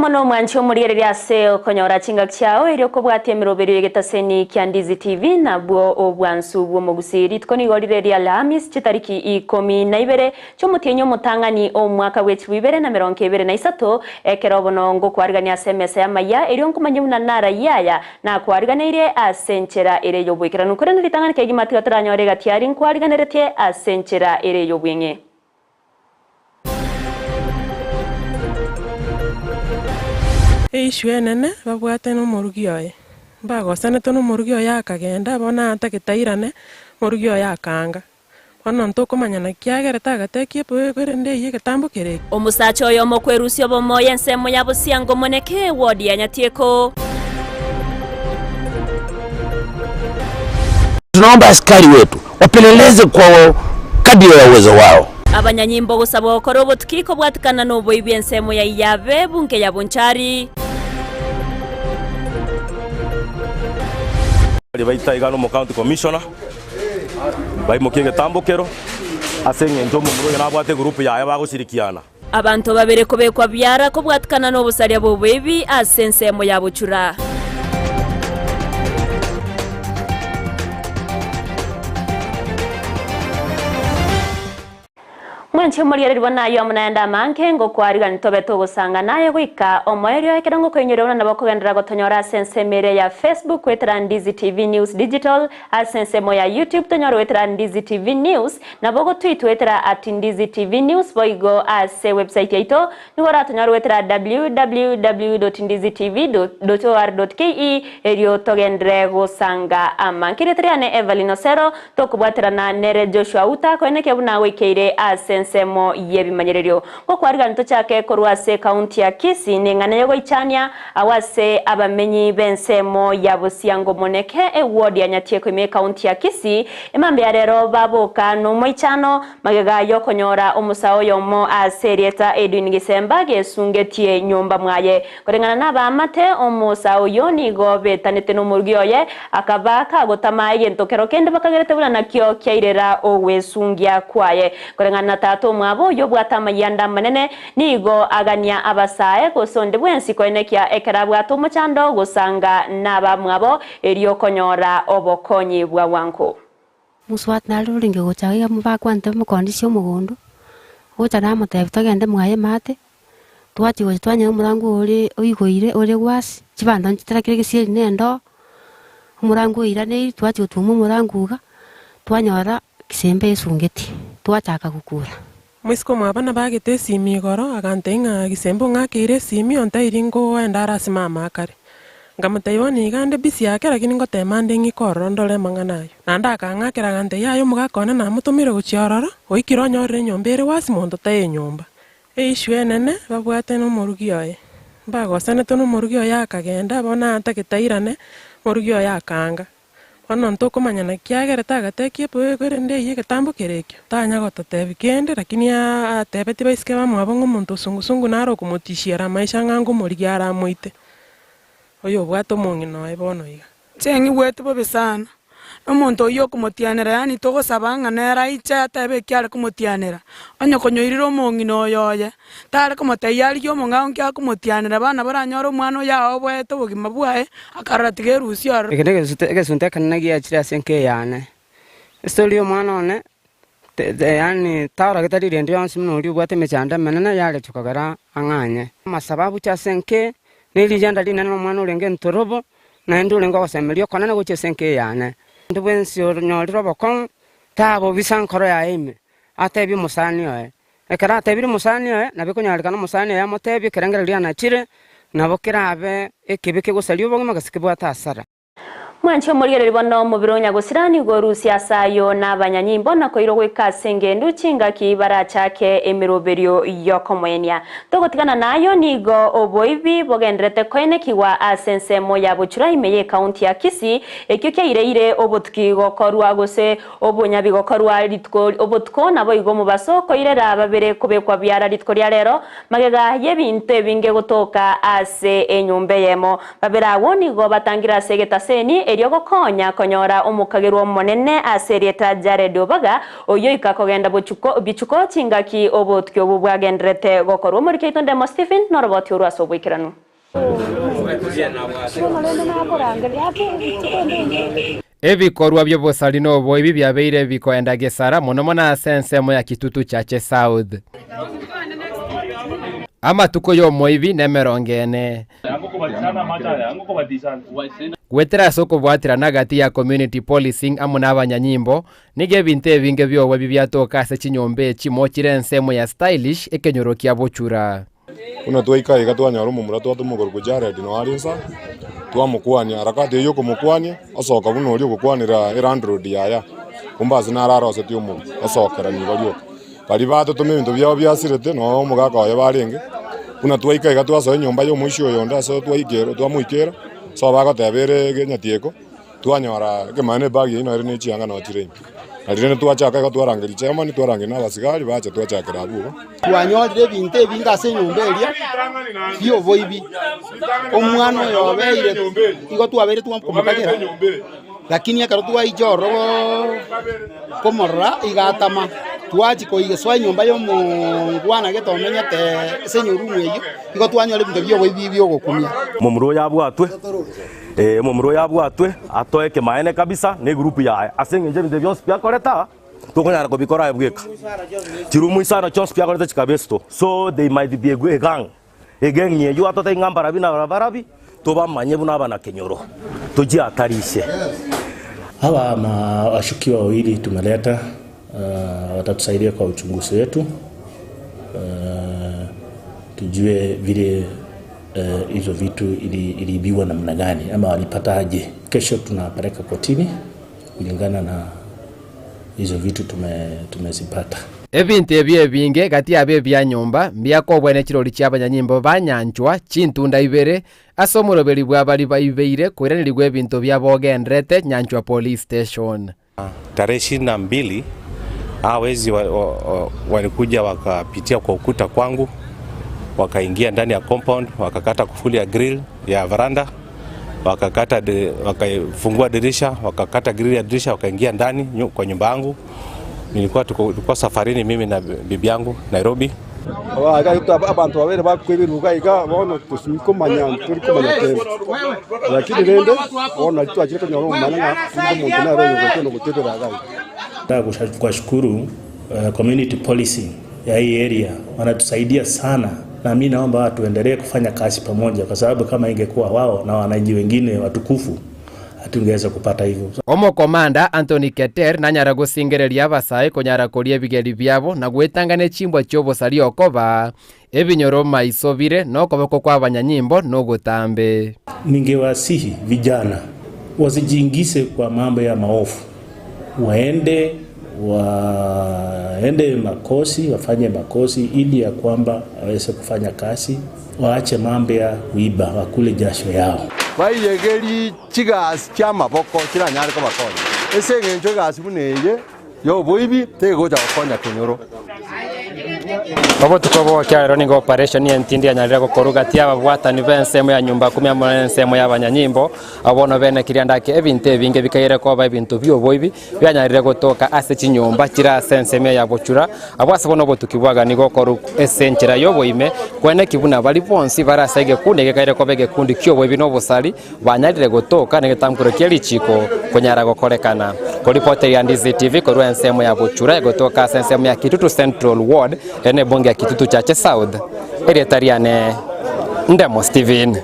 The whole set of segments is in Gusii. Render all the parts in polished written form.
Mbuya mono omwanchi omorigereria ase okonyora chingaki chiao erio kobwatia emeroberio y'egetaseni kia Ndizi TV nabwo obwansu bw'omogusii. Rituko nigo rire ria Alhamisi chitariki 12 chi'omotienyi omotang'ani omwaka bw'echibwa 2023 ekero bono ngokwarigania ase emesa y'amaya erio nkomanye buna narayia aya nakwariganeirie ase enchera ere y'oboikeranu. Korende ritang'ani kegima tiga toranyore egati aria nkwariganeretie ase enchera ere y'obweng'e. Eissue enene babwate nomorugi oye, mbagosanete nomorugi oye akagenda, bono atagete airane, morugi oye akaanga. Bono ntokomanya naki agerete agatekia erende eyio egetambo kere eke. Omosacha oyomo okwerusia obomoyo ensemo ya Bosiango Moneke, ward ya Nyatieko. Tunaomba askari wetu wapeleleze kwa kadri ya uwezo wao. Abanyanyimbo gosabwa gokora obotuki kobwatikana noboibi ensemo ya Iyabe, bunge ya Bonchari. Baria baita iga nomo county commissioner baimokie egetambokero ase eng'encho omomura oyo nabwate egroup yaye bagoshirikiana. Abanto babere kobekwa biara kobwatikana nobosaria bw'oboibi ase ensemo ya Bochura. Mwenche omorigereria bono ayio amo naende amange, ngokwarigani tobe togosanga naye goika omoerio ekero ngokoinyoria buna nabo okogenderera gotonyora ase ensemo eria ya Facebook goetera Ndizi TV News Digital, ase ensemo ya YouTube tonyore goetera Ndizi TV News, nabo ogotweet goetera at Ndizi TV News boigo ase website yaito nigo oratonyore goetera www.ndizitv.or.ke erio togenderere gosanga amange. Erieta riane Evelyn Osero, Tokobwaterana nere Joshua Uta koenekia buna goikeire ase ensemo y'ebimanyererio. Gokwarigani tochake korwa ase ekaunti ya Kisii neng'ana y'ogoichania agwo ase abamenyi b'ensemo ya Bosiango Moneke eward ya Nyatieko ime ekaunti ya Kisii emambia ya rero baboka nomoichano magega y'okonyora omosae oyomo ase erieta Edwin Gisemba gesungetie nyomba mwaye. Koreng'ana nabaamate, omosae oyio nigo betanete nomorugi oye, akaba kagotama egento kero kende bakagerete buna nakio kiairera ogwesungia kwaye. Koreng'ana na tata omwabo oyio obwate amayianda amanene, nigo agania abasae gose onde bwensi koenekia ekero abwate omochando gosanga nabamwabo erio konyora obokonyi bwa bwango. Mosubati nare orenge gocha iga bakwanete mokondisia omogondo, ogocha namotebia togende mwaye emate, twachia gocha twanyora omorango ore oigoire ore gwasi, chibando nchiterekire gesieri na endoo, omorango oiraneirie twachia gotwoma omorango iga, twanyora kisembe esungeti, twachaka gokura. Moiseke omwabo nabagete esimi igoro, agantebia ng'a gisembe ong'akeire esimi ontairie nkoenda are ase mama akare. Nkamotebia bono iga nde busy ake lakini ngotema nde ng'ike ororo ndore amang'ana ayio. Naende akang'akera agantebia yaya omogaka one namotomire gochia ororo, oikire onyorire enyomba ere wasi monto taiyo nyomba. Eissue enene babwate nomorugi oye. Mbagosanete nomorugi oye akagenda, bono atagete airane, omorugi oye akaanga. Bono ntokomanya naki agerete agatekia erende eyio egetambo kere ekio. Tanya gototebia kende lakini atebetie baiseke bamwabo ng'a omonto osungusungu nare okomotishia amaisha ng'a ngomorigia aramoite, oyo obwate omong'ina oye bono iga. Inche ng'igwete bobe sana, na omonto oyio okomotianera yaani togosaba ng'a nere aiche atebe eki are komotianera, onye konyoirire omong'ina oyo oye, tare komotebia arigie omong'ao nki akomotianera bana baranyore omwana oyo aoboete obogima bwaye, akarora tiga erusie ororo. Eke negesunte egesunte ekenene giachire ase enka eyane. Estory ya omwana one, te te yaani taorogete riria rionsi buna oria obwate emechando emenene yareche kogera ang'anye. Amasababu abuche ase enka eye, na erijanda rinene na omwana orenge ntorobo, naende orenge ogosemeria okonene gochia ase enka eyane. Onde bwensi onyorire obokong'u, tabobisa nkoro yaye ime, atebie omosani oye. Ekero atebirie omosani oye, nabo ekonyarekana omosani oye amotebie ekerengererio rianachire, nabo kerabe ekebe kegosaria obogima gose kebwate asara. Mwanche omorigereria bono omobere o nyagosira nigo orusie ase ayio nabanyanyimbo na koirwa goika ase engendu chingaki barachake emeroberio y'okomoenia. Togotigana nayo nigo oboibi bogendererete koenekigwa ase ensemo ya Bochura ime y'ecounty ya Kisii ekio kiaireire obotuki gokorwa gose obonyabi gokorwa rituko obotuko naboigo omobaso koirera babere kobekwa biara rituko ria rero magega y'ebinto ebinge gotoka ase enyomba eyemo. Babere agwo nigo batangire ase egetaseni. erio gokonya konyora omokagerwa omonene ase erieta Jared Obaga, oyio oika kogenda bochuko bichuko chingaki obotuki obwo bwagendererete gokorwa. Omoriki oito Ndemo Stephen noroboti orwo ase oboikeranu. Ebikorwa bi'obosari na oboibi biabeire bikoenda gesara mono mono ase ensemo ya Kitutu Chache South. Amatuko y'omoibi nemerongo ene. Goetera ase okobwaterana gati ya community policing amo nabanyanyimbo, nigo ebinto ebinge bi'oboibi biatoka ase chinyomba echimo chire ensemo ya Stylish ekenyoro kia Bochura. Buna twaika iga twanyora omomura twatoma okorokwa Jared noo are inse aa, twamokwania, harakati eyio yokomokwania, osoka buna oria ogokwanera elandlord yaye aa, kumbe ase naro arosetie omonto, osokera nigo rioka. Baria batotoma ebinto biabo biasirete, noo omogaka oye barenge, buna twaika iga twasoa enyomba ya omoisia oyo onde ase twaikera twamoikera, ase bagoteba ere egenyatieko. Twanyora ekemanyererio ebag eyio nere ne chianga noo chire ime. Na riria twachaka igo twarangeria chairman, twarangeria na abasigari bacha twachakera abwo igo. Twanyorire ebinto ebinge ase enyomba eria bi'oboibi. Omwana oyo obeire igo twabeire twakomokagera, lakini ekero twaicha ororo komorora iga atama. Twachia koigesoa enyomba ya omongwana gete omenyete ase enyorumu eyio, igo twanyora ebinto bi'oboibi bi'ogokumia. Momura oyo abwatwe. Ee, omomura oyo abwatwe, atoe ekemanyererio kabisa na egroup yaye, ase eng'encho ebinto ebi bionsi biakorete aa, tokonyara kobikora aye bweka. Chirumu isano chionsi biakorete chikaba esito, so they might be a gang, egang eyio atotebie ng'a mbarabi na barabi, tobamanye buna abanakenyoro, tochiatarishe. Hawa ma washukiwa wawili tumeleta watatusaidia kwa uchunguzi wetu tujue vile hizo vitu iliibiwa namna gani ama walipata aje. Kesho tunapeleka kotini kulingana na hizo vitu tumezipata. Ebinto ebio ebinge gati yabo ebia nyomba mbiakobwa ne chirori chi'abanyanyimbo ba nyanchwa chintunda ibere ase omoroberi bwa baria baibeire koiranerigwa ebinto biabo ogenderete Nyanchwa Police Station. Tarehe 22 hawa wezi walikuja wakapitia kwa ukuta kwangu, wakaingia ndani ya compound, wakakata kufuli ya grill ya veranda, wakakata wakafungua dirisha, wakakata grill ya dirisha, wakaingia ndani kwa nyumba yangu. Nilikuwa tulikuwa safarini mimi na bibi yangu Nairobi. Abanto babere bakoiberwa iga iga bono tosimia komanya ntori komanya kende, lakini rende bono nari twachire konyora omomanya ng'a rinde omonto nere oyogocha nogotebera iga iga. Nataka kuwashukuru community policing ya hii area wanatusaidia sana na mi naomba tuendelee kufanya kazi pamoja kwa sababu kama ingekuwa wao na wananchi wengine watukufu hatungeweza kupata hivyo. Omokomanda Anthony Keter nanyare gosingereria abasae konyara koria ebigeri biabo na gwetanga ne chimbwa chi'obosaria okoba ebinyoro maiso bire nokoboko kw'abanyanyimbo nogotambe. Ningewasihi vijana wasijiingize kwa mambo ya maovu, waende waende makosi, wafanye makosi ili ya kwamba waweze kufanya kazi, waache mambo ya kuiba, wakule jasho yao. Baiyegerie chigasi chi'amaboko chiranyare kobakonya, ase engencho egasi buna eye y'oboibi tegocha gokonya kenyoro. Obotuko bw'ekiagero nigo operation y'entindi yanyarire gokorwa gati y'ababwatani b'ensemo ya nyumba kumi amo n'ensemo y'abanyanyimbo. Abwo bono benekirie ndake ebinto ebinge bikaire koba ebinto bi'oboibi bianyarire gotoka ase chinyomba chire ase ensemo ya bochura. Abwo ase bono obotuki bwagani gokorwa ase enchera y'oboime, kweneki buna baria bonsi bare ase egekundi egekaire koba egekundi ki'oboibi na obosari banyarire gotoka negetamkuro kie richiiko konyara gokorekana. Koripoteria Ndizi TV korwa ensemo ya Bochura egotoka ase ensemo ya Kitutu Central Ward ere nebunge ya Kitutu Chache South. Erieta riane Ndemo Stephen.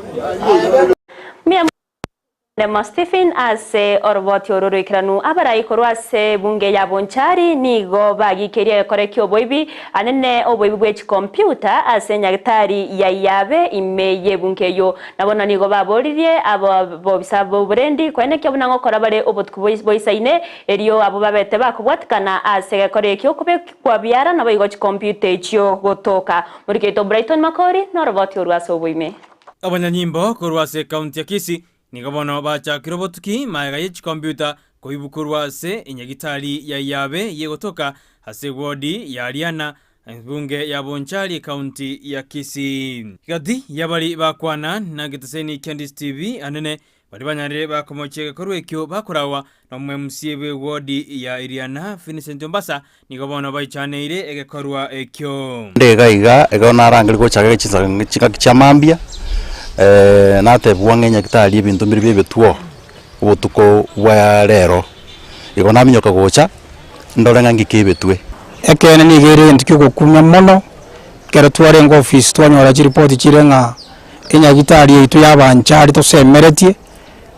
Ndemo Stephen ase oroboti oro roikeranu abarai korwa ase ebunge ya Bonchari nigo bagikeirie egekore ki'oboibi anene oboibi bwe chikompiuta ase enyagitari ya Iyabe ime y'ebunge eyio. Na bono nigo baboririe abobisa b'oborendi koenekia buna ngokora bare obotuko boisaine, erio abwo babete bakobwatikana ase egekore ekio kobekwa biara naboigo chikompiuta echio gotoka. Morikeito Brighton Makori noroboti orwo ase oboime. Abanyanyimbo korwa ase ekaunti ya Kisii nigo bono bachakire obotuki magega ye chikompiuta koibwa korwa ase enyagitari ya Iyabe yegotoka ase ewodi ya Riana Ebunge ya Bonchari ekaunti ya Kisii. Gati y'abari bakwana na geteseni kia Ndisi TV anene. Baria banyarire bakomochia egekorwa ekio bakoragwa nomwMCA bw'ewodi ya Iriana, Vincent Ombasa, nigo bono baichaneire egekorwa ekio. Nde iga iga, ekero narangeria gochaka chinsa chingaki chia mambia, natebigwa ng'a enyagitari ebinto mbire bia ebituo obotuko bwa rero. Igo naminyoka gocha, ndore ng'a ng'ike ebetwe. Ekeene nigo ere egento kiogokumia mono, ekero twarenge ofisi twanyora chiripoti chire ng'a enyagitari yaito y'abanchari tosemeretie,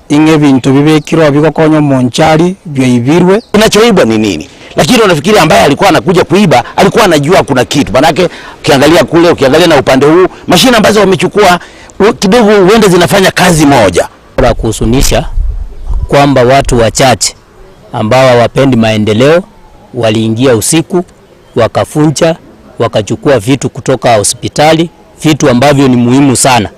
ing'a ebinto bibekirwe oo bigokonya omonchari biaibirwe. Kinachoibwa ni nini? Lakini unafikiri ambaye alikuwa anakuja kuiba alikuwa anajua kuna kitu? Manake ukiangalia kule, ukiangalia na upande huu, mashine ambazo wamechukua kidogo huenda zinafanya kazi moja. La kuhuzunisha kwamba watu wachache ambao hawapendi maendeleo waliingia usiku wakafunja wakachukua vitu kutoka hospitali, vitu ambavyo ni muhimu sana.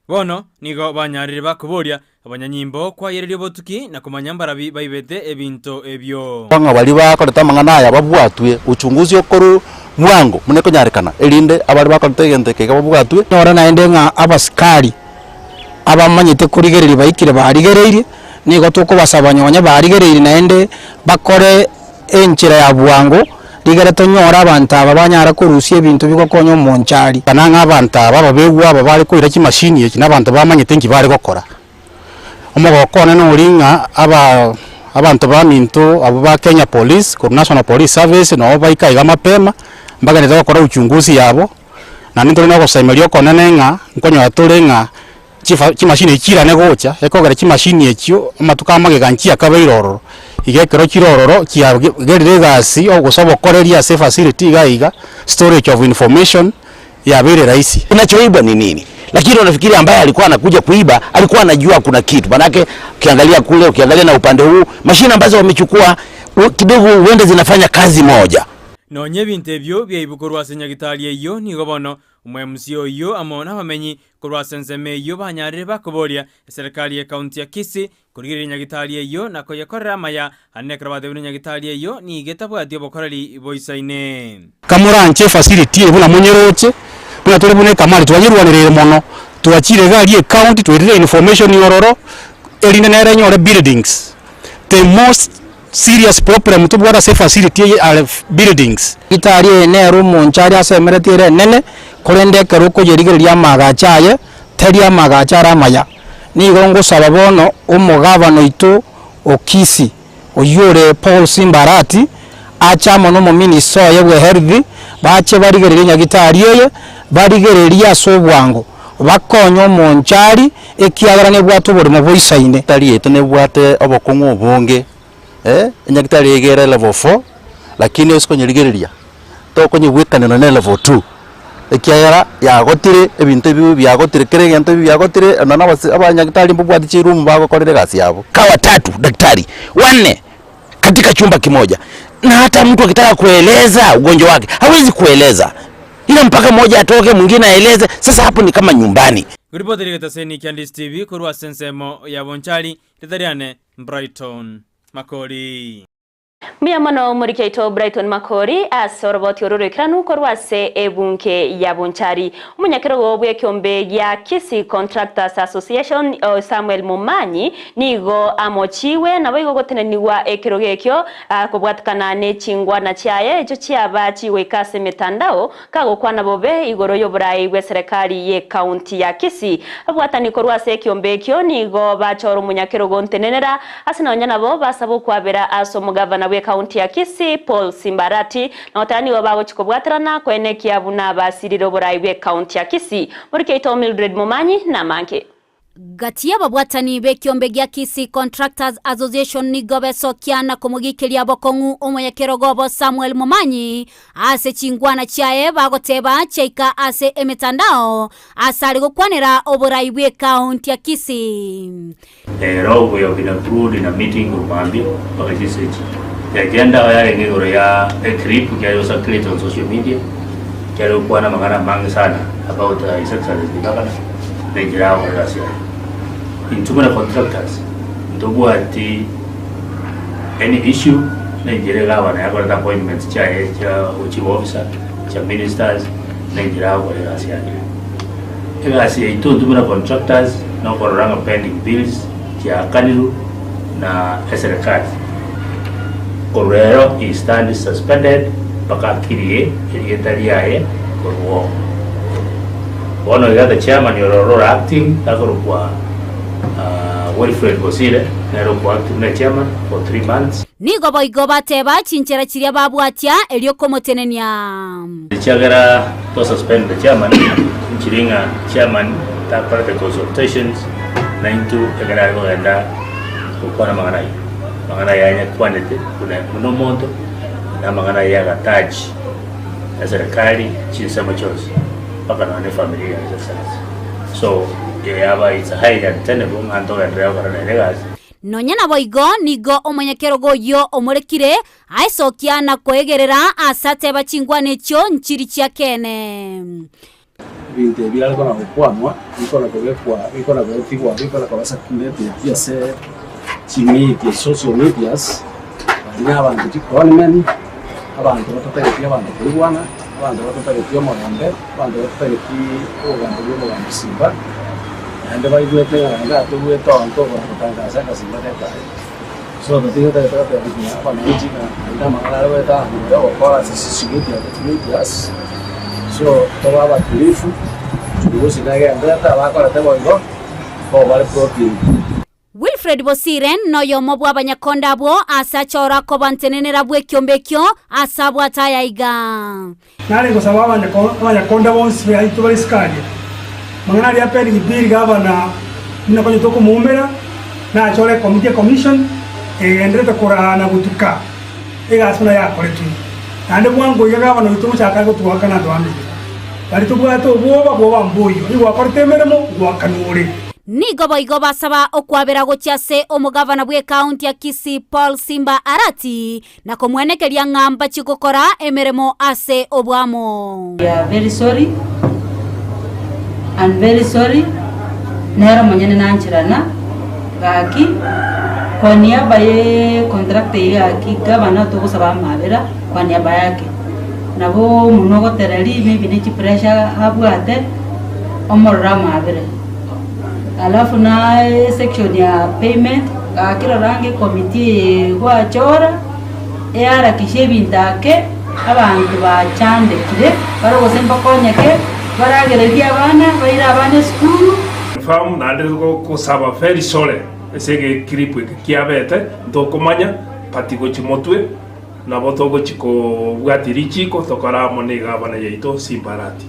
Bono nigo banyarire bakoboria abanyanyimbo kwayereria obotuki na komanya mbarabi baibete ebinto ebio. Ng'a baria bakorete amang'ana aya babwatwe, uchunguzi okorwe bwango buna ekonyarekana, erinde abaria bakorete egento eke iga babwatwe. Nyora naende ng'a abasikari abamanyete korigereria baikire barigereirie, nigo tokobasaba nonye barigereirie naende bakore enchera ya bwango, rigere tonyore abanto aba banyara korusia ebinto bigokonya omonchari. Kana ng'a abanto aba ababegwa aba bare koira chimashini echi nabanto bamanyete nki bare gokora. Omogoko one nori ng'a aba abanto baminto abwo ba Kenya Police korwa National Police Service nabo baika iga mapema, mbagenderete gokora uchunguzi yabo, naende ntore na ogosemeria okonene ng'a nkonyora tore ng'a chifa chimashini echi chirane gocha, ekogera chimashini echio amatuko amagega nchiakabeire ororo, iga ekero chire ororo chiagerire egasi gose obokoreri ase efacility iga iga, storage of information yabeire rahisi. Kinachoibwa ni nini? Lakini unafikiri ambaye alikuwa anakuja kuiba alikuwa anajua kuna kitu? Manake ukiangalia kule, ukiangalia na upande huu, mashine ambazo wamechukua kidogo huenda zinafanya kazi moja. Nonya ebinto ebio biaibwa korwa ase nyagitari eyio nigo bono Omwemusia oyio amo nabamenyi korwa ase ensemo eyio banyarire bakoboria eserekari y'ekaunti ya Kisii korigereria nyagitari eyio na koyekorera amaya ande ekero batebire nyagitari eyio nigo etabwati obokoreri boisaine. Kamoranche efacility eye buna monyeroche, buna tore buna ekamari twanyerwanereire mono, twachire iga aria ecounty twairire information ororo, erinde nere enyore buildings. The most serious problem tobwate ase efacility eye are buildings. Gitari eye nero omonto aria asemeretie ere enene, korende ekero okoyerigereria amaagacho aye, tari amaagacho are amaya. Nigo ngosaba bono omogavana oito o Kisii, oyio ore Paul Simba Arati, ache amo nomominista oye bwe health, bache barigererie nyagitari eye, barigererie ase obwango, bakonye omonchari, ekiagera nebwate oboremo boisaine. Nyagitari yaito nebwate obokong'u obonge, enyagitari iga ere level four, lakini ase konyerigereria, tokonyebwekanera na elevel two, ekiagera yagotire ebinto ebi biagotire kera egento ebi biagotire nonya na abase abanyagitari mbabwate chiroom bagokorera egasi yabo. Kawa tatu daktari wanne katika chumba kimoja, na hata mtu akitaka kueleza ugonjwa wake hawezi kueleza, ila mpaka mmoja atoke mwingine aeleze. Sasa hapo ni kama nyumbani. Ngoripoteri getaseni kia Ndisi TV korwa ase ensemo ya Bonchari, Ritariane, Brighton Makori. Mbuya mono omoriki oito Brighton Makori ase oroboti oro roikeranu korwa ase ebunge ya Bonchari. Omonyakerogo bw'ekeombe gia Kisii Contractors Association Samuel Momanyi nigo amochiwe naboigo gotenenigwa ekerogo ekio kobwatekana ne chingwana chiaye echio chiaba chigoika ase emetandao kagokwana bobe igoro y'oboraai bw'eserekari y'ecounty ya Kisii. Abwatani korwa ase ekiombe ekio nigo bachora omonyakerogo ntenenera ase nonya nabo basaba okwabera ase omogavana bw'ecounty ya Kisii Paul Simba Arati na goteba nigo bagochia kobwaterana koenekia buna basirire oboraai bw'ecounty ya Kisii. Moriki oito Mildred Momanyi namange. Gati y'ababwatani b'ekiombe gia Kisii Contractors Association nigo besokia na komogikeria bokong'u omonyakerogo obo Samuel Momanyi ase chingwana chiaye bagoteba chiaika ase emetandao ase are gokwanera oborai bw'ecounty ya Kisii. Rero we have been accrued in a meeting korwa mambia mpaka chinsa echi. The agenda yarenge igoro ya a clip kiare go circulate on social media kiare gokwana amang'ana amange sana about His Excellency the Governor na enchera agokora egasi yaye. Intwe buna contractors ntobwati any issue na enchera egavana yakorete appointments chiaye chia chief officer, chia ministers na enchera agokora egasi yaye. Egasi yaito intwe buna contractors nokorora ng'a pending bills. chiakanirwe na eserekari. Korwa rero he stands suspended mpaka akirie erieta riaye korwa oo. Bono iga the chairman ororo ore acting akorokwa Wilfred Bosire nere oko act buna chairman for 3 months. Nigo boigo bateba chinchera chiria babwatia erio komotenenia. Ekiagera to suspend the chairman nchiri ng'a chairman takorete consultations naintwe ekero are kogenda gokwana amang'ana ayio. Amang'ana ayio anyakwanete buna buna omonto na amang'ana ayio agatouch eserekari chinsemo chionsi mpaka nonya na efamiri yaye ase. So yaba it's highly untenable ng'a ntogenderere gokora nere egasi. Nonya naboigo nigo omonyakerogo oyio omorekire aesokia na koegerera aase ateba chingwana echio nchiri chi'ekeene. Ebinto ebi biare kona gokwanwa, bikona kobekwa, bikona goetigwa, bikona koba circulated ase chimedia, social medias, baria na abanto chiconmen, abanto batatageti abanto koigwana, abanto batatageti omorembe, abanto batatageti obogambi bwa omogambi Simba, naende baigwete ng'a naende atoruete oo ntogora gotangasa akasimba gekaye. So totige totagete goteba ng'a abananchi ng'a naende amang'ana are goeta aa igoro yogokora ase chimedia medias, so tobe abatulifu, uchunguzi negenderete abakorete boigo, mbobe bare plotting. Wilfred Bosire noyomo bw'abanyakonda abwo ase achora koba ntenenera bw'ekiombe ekio ase abwate aya iga. Nare gosaba abanyakonda bonsi baito bare isiko aria, amang'ana aria a pending bill gavana buna konya tokomoumera, nachore ecommittee ecommission egenderete koraa na gotuka egasi buna yakoretwe. Naende bwango iga gavana oito gochaka are gotuakana ntwamenye. Baria tobwate obwoba, bwoba mboiyo, onye gwakorete emeremo, ngwakanwa ore. Nigo boigo basaba okwabera gochia ase omogavana bw'ekaunti ya Kisii Paul Simba Arati na komwenekeria ng'a mbachie gokora emeremo ase oboamo. We are very sorry and very sorry nere omonyene nancherana gaki kwa niaba ye contractor eye gaki gavana togosaba amabera kwa niaba yake. Nabo omonwe ogotereri maybe ne chipressure abwate omorore amabera. Alafu na esection ya payment gaki rora ange ecommittee eye gwachora eharakishe ebinto ake abanto bachandekire bare gose mbakonyeke baragererie abana baire abana esukuru. Confirm naende gosaba very sorry ase egeclip eke kiabete ntokomanya but gochia motwe Nabo togochia kobwatia richiiko tokore amo negavana yaito Simbarati.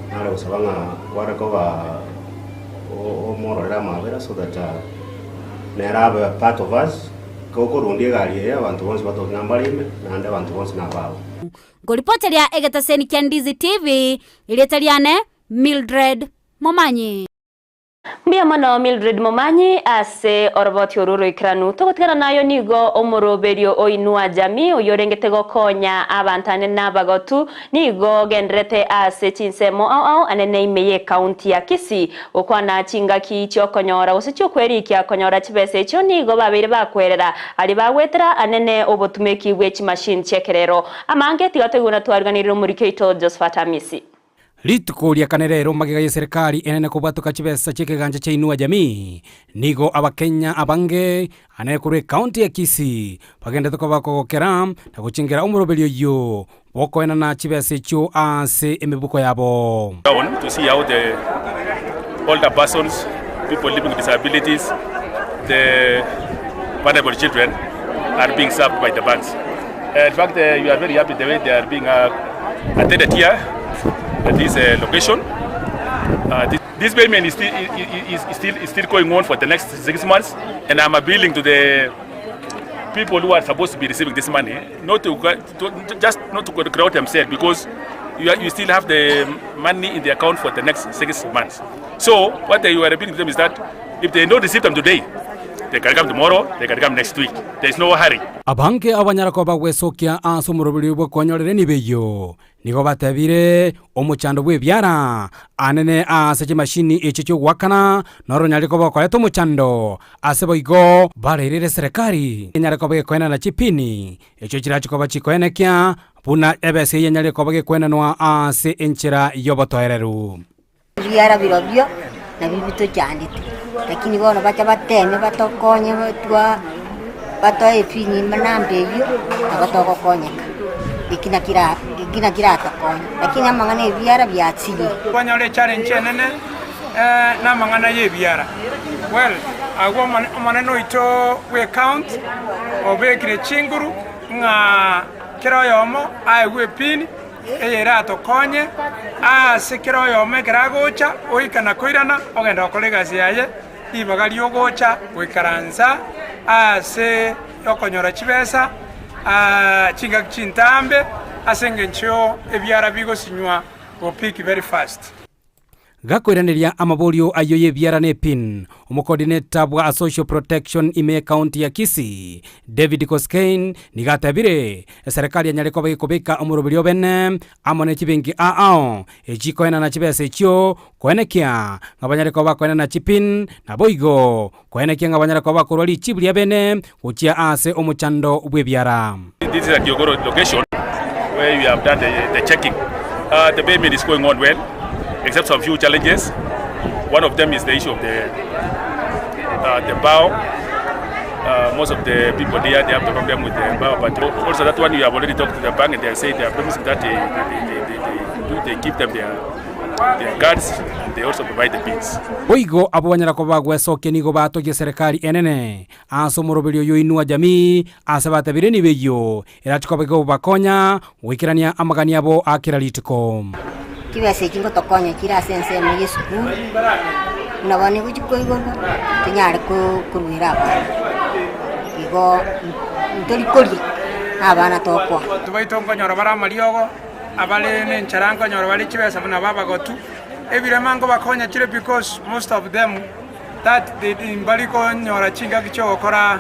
Nare gosaba ng'a kware koba omororere amabera so that nere abe part of us, gokorundia egari eye abanto bonsi batoke ng'a mbare ime, naende abanto bonsi nababo. Nkoripoteria egetaseni kia Ndizi TV, erieta riane Mildred Momanyi. Mbuya mono Mildred Momanyi ase oroboti orwo roikeranu. Togotigana nayo nigo omoroberio o Inua Jamii oyio orengete gokonya abanto ane na abagotu nigo ogenderete ase chinsemo ao ao anene ime y'ecounty ya Kisii gokwana chingaki chiokonyora gose chiokwerikia konyora chibesa echio nigo babeire bakwerera aria bagwetera anene obotumeki bwe chimachine chi'ekerero amange tiga toigwe na twariganirire omoriki oito Josephat Amisi. Rituko ria kane rero magega y'eserekari enene kobwatoka chibesa chi'ekegancha chia Inua Jamii, nigo Abakenya abange ane korwa ekaunti ya Kisii bagendete koba kogokera na gochengera omoroberio oyio bw'okoenana chibesa echio ase emebuko yabo. Down to see how the older persons, people living with disabilities, the vulnerable children are being served by the banks. In fact, we are very happy the way they are being attended here at this location. This, this payment is still, is, is, still, is still going on for the next 6 months, and I'm appealing to the people who are supposed to be receiving this money not to, to just not to crowd themselves, because you, are, you still have the money in the account for the next 6 months. So what they were appealing to them is that if they don't receive them today, they can come tomorrow, they can come next week. There is no hurry. Abange abanyara koba gwesokia ase omoroberio bw'okonyorera enibo eyio, nigo batebire, Omochando bw'ebiara anene ase chimashini echio chi'ogoakana noronyare koba okoreta omochando, ase boigo bareirire eserekari enyare koba gekoenana chipini echio chirache koba chikoenekia buna ebesa eyio enyare koba gekoenanwa ase enchera y'obotoereru. Ebiara birobio nabio bitochandete. Lakini bono bacha bateme batokonye twa batoe epini namba eyio, nabo togokonyeka. Eki naki ra eki naki ratokonye, lakini amang'ana ebiara biachiire. Kwanyora echallenge enene namang'ana y'ebiara. Well, agwo omonene oito bw'ecounty obekire chinguru ng'a kera oyomo aegwe epini eye eratokonye ase kera oyomo ekero agocha oika na koirana ogenda gokora egasi yaye ribaga riogocha goikaransa ase okonyora chibesa chingaki chintambe ase engencho ebiara bigosinywa go pick very fast. Gakoiraneria amaborio ayio y'ebiara na epin, omocoordinator bwa Social Protection ime y'ecounty ya Kisii, David Koskein, nigo atebire eserekari enyare koba gekobeka omoroberi obene amo ne chibenki ao ao echikoenana chibesa echio koenekia ng'a banyare koba bakoenana chipin naboigo koenekia ng'a banyare koba bakorwa richibu riabene gochia ase omochando bw'ebiara. This is at Kiogoro location where we have done the, the checking. Uh, the payment is going on well, except some few challenges. One of them is the issue of the uh, the bow. Uh, most of the people there they have the problem with the bow, but also that one we have already talked to the bank and they say they are promising that they, they, they, they, they, do, they give them their their cards and they also provide the pins. Boigo abwo banyara koba bagwesokia nigo batogia serikali enene ase omoroberio oyo Inua Jamii ase batebire nigo eyio erache koba egobakonya goikerania amagani abo a kera rituko. Chibesa echi ngotokonya chire ase ensemo y'esukuru, buna bono nigo chikoigorwa, tonyare koruera abana, igo ntori koria na abana tokoa. Abanto baito nkonyora bare amariogo, abare nenchara nkonyora bare chibesa buna babagotu, ebirema nkobakonya chire because most of them that they mbari konyora chingaki chiogokora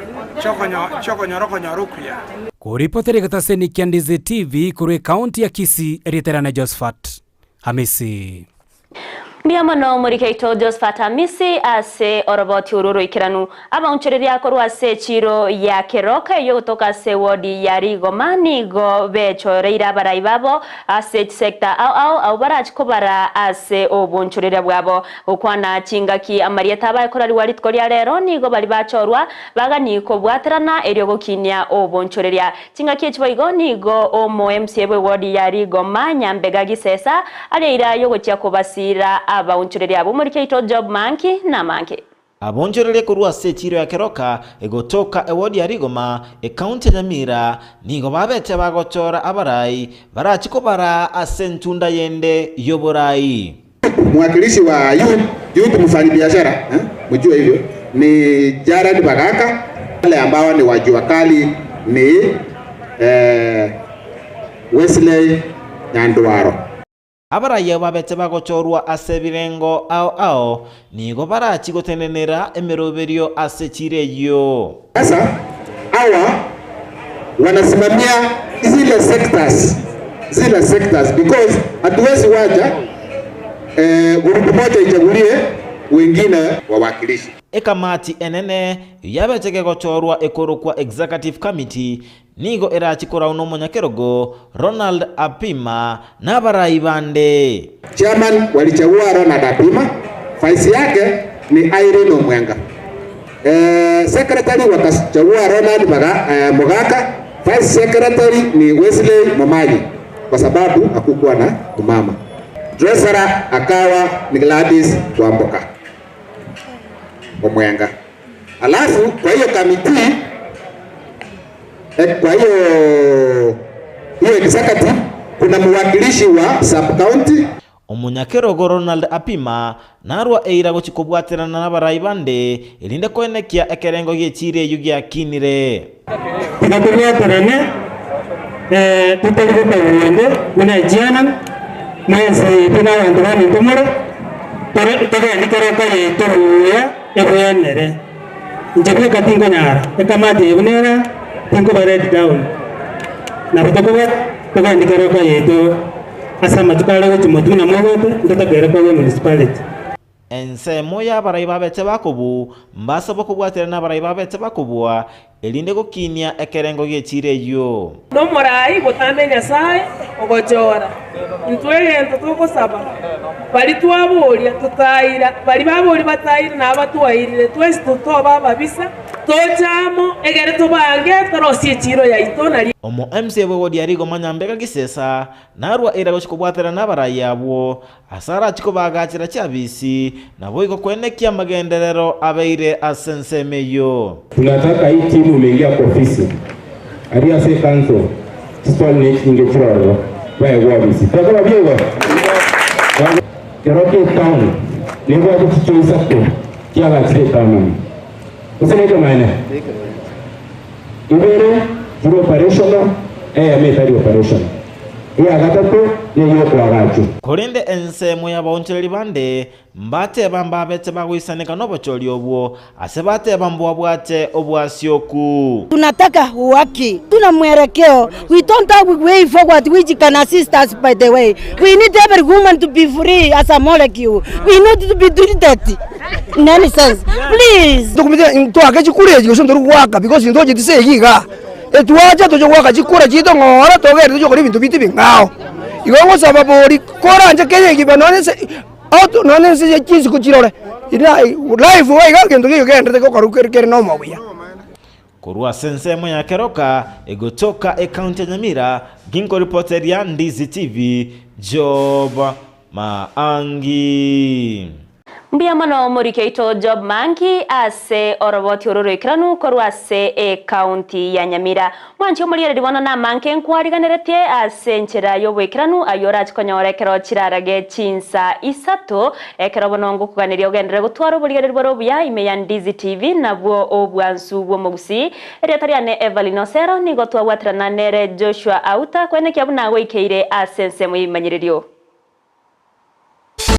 chiokonyora okonyora okuya. Koripotera egetaseni kia Ndizi TV korwa ekaunti ya Kisii, erieta riane Josephat Hamisi. Mbuya mono omoriki oito Josephat Hamisi ase oroboti oro oroikeranu. Abaonchoreria korwa ase echiiro ya Keroka eyio gotoka ase ewodi ya Rigoma nigo bechoreire abarai babo ase chisecta ao ao abwo barachi kobara ase obonchoreria bwabo. Gokwana chingaki amarieta abae korarigwa rituko ria rero nigo baria bachorwa bagani kobwaterana erio gokinia obonchoreria. Chingaki echi boigo nigo omo MCA bw'ewodi ya Rigoma Nyambega Gisesa aria ira yogochia kobasiira abaonchoreria abwo omoriki oito Job Manki namange. Abonchoreria korwa ase echiiro ya Keroka, egotoka ewodi ya Rigoma, ekaunti ya Nyamira, nigo babete bagochora abarai barachi kobaraa ase entunda yende y'oborai. Mwakilishi wa youth, youth mfanyibiashara eh, mjue hivyo ni Jared Bagaka. Wale ambao ni wa jua kali ni eh, Wesley Nyandwaro. Abarai abwo babete bagochorwa ase ebirengo ao ao, nigo barachi gotenenera emeroberio ase chiira eyio. Sasa hawa wanasimamia zile sectors, zile sectors because hatuwezi wacha eh, grupu moja ichagulie wengine wawakilishi. Ekamati enene yabete kegochorwa ekorokwa Executive Committee nigo erachi korau nomonyakerogo Ronald Apima na abarai bande. Chairman walichagua Ronald Apima, vice yake ni Irene Omwenga. Eh, secretary wakachagua Ronald Baga, eh, Mogaka, vice secretary ni Wesley Momanyi kwa sababu hakukuwa na mama. Treasurer akawa ni Gladys Wamboka Omwenga. Alafu kwa hiyo kamiti eh, kwa hiyo hiyo executive kuna mwakilishi wa sub county Omonyakerogo Ronald Apima narwa eira gochia kobwaterana nabarai bande erinde koenekia ekerengo gi'echiira eyio giakinire. Tiga tobwaterane, totari gokagwa onde buna echiana, mwensi yaito na abanto baminto more, tore togende keroka yaito buya ebwenere. Inche bweka tinkonyara, ekamati eye buna ere, tinkoba let down. Nabo tokoba togende keroka yaito ase amatuko are gochia motwe buna mogote, ntotakeire koba emunicipality. Ensemo y'abarai babete bakobu, mbasobo kobwaterana nabarai babete bakobua, erinde gokinia ekerengo gi'echiira eyio. Nomorai botambe Nyasae ogochora. Intwe egento togosaba, Baria twaboria totaira, baria baboria bataire na abatwairire, twensi totoba ababisa, toche amo, egere tobange torosie echiiro yaito nario. Omo MCA bw'ewodi ya Rigoma Nyambega Gisesa narwa eira gochia kobwaterana nabarayi abwo ase arachie kobaagachera chiabisi, naboigo kwenekia amagenderero abeire ase ensemo eyio. Tunataka hii timu imeingia kwa ofisi aria ase ecouncil chiswali ne chinyinge chire ororo baegwe obisi tokoba biegwe Keroka etown nebwate chichoo isato chiagachire etown ime gose nekemanene ibere chire operational eyemo etari operational eya gatato neye okoagachwa. Korende ensemo y'abaonchoreri bande mbateba mbabete bagoisaneka nobochori obwo, ase bateba mbwabwate obwasioku. Tunataka uhaki, tuna mwelekeo. We don't have a way forward which can assist us by the way. We need every woman to be free as a molecule. We need to be treated in any sense. Please. Ntokumanya ntwake chikura echi gose ntori goaka because ntocheti ase eyio igaa, etwacha toche goaka chikura chiaito ng'ora togende toche gokora ebinto biaito ebing'ao. Igo ngosaba bori koranche Kenya ekiba nonye nse out nonye nse ya chinsuku chirore ira life iga iga egento keiyo kegenderete gokorwa kere kere na omobuya. Korwa ase ensemo ya Keroka egotoka ekaunti ya Nyamira, ginkoripoteria Ndizi TV, Job Maangi. Mbuya mono omoriki oito Job Mangi ase oroboti oro roikeranu korwa ase ecounty ya Nyamira. Mwanche omorigereria bono namanke nkwariganeretie ase enchera y'oboikeranu ayio orache konyora ekero chirarage chinsa isato ekero bono ngokuganeria ogenderere gotwara oborigereria bore obuya ime ya Ndizi TV nabwo obwansu bw'omogusii. Erieta riane Evelyn Osero nigo twabwaterana nere Joshua Auta kwenekia buna goikeire ase ensemo y'ebimanyererio.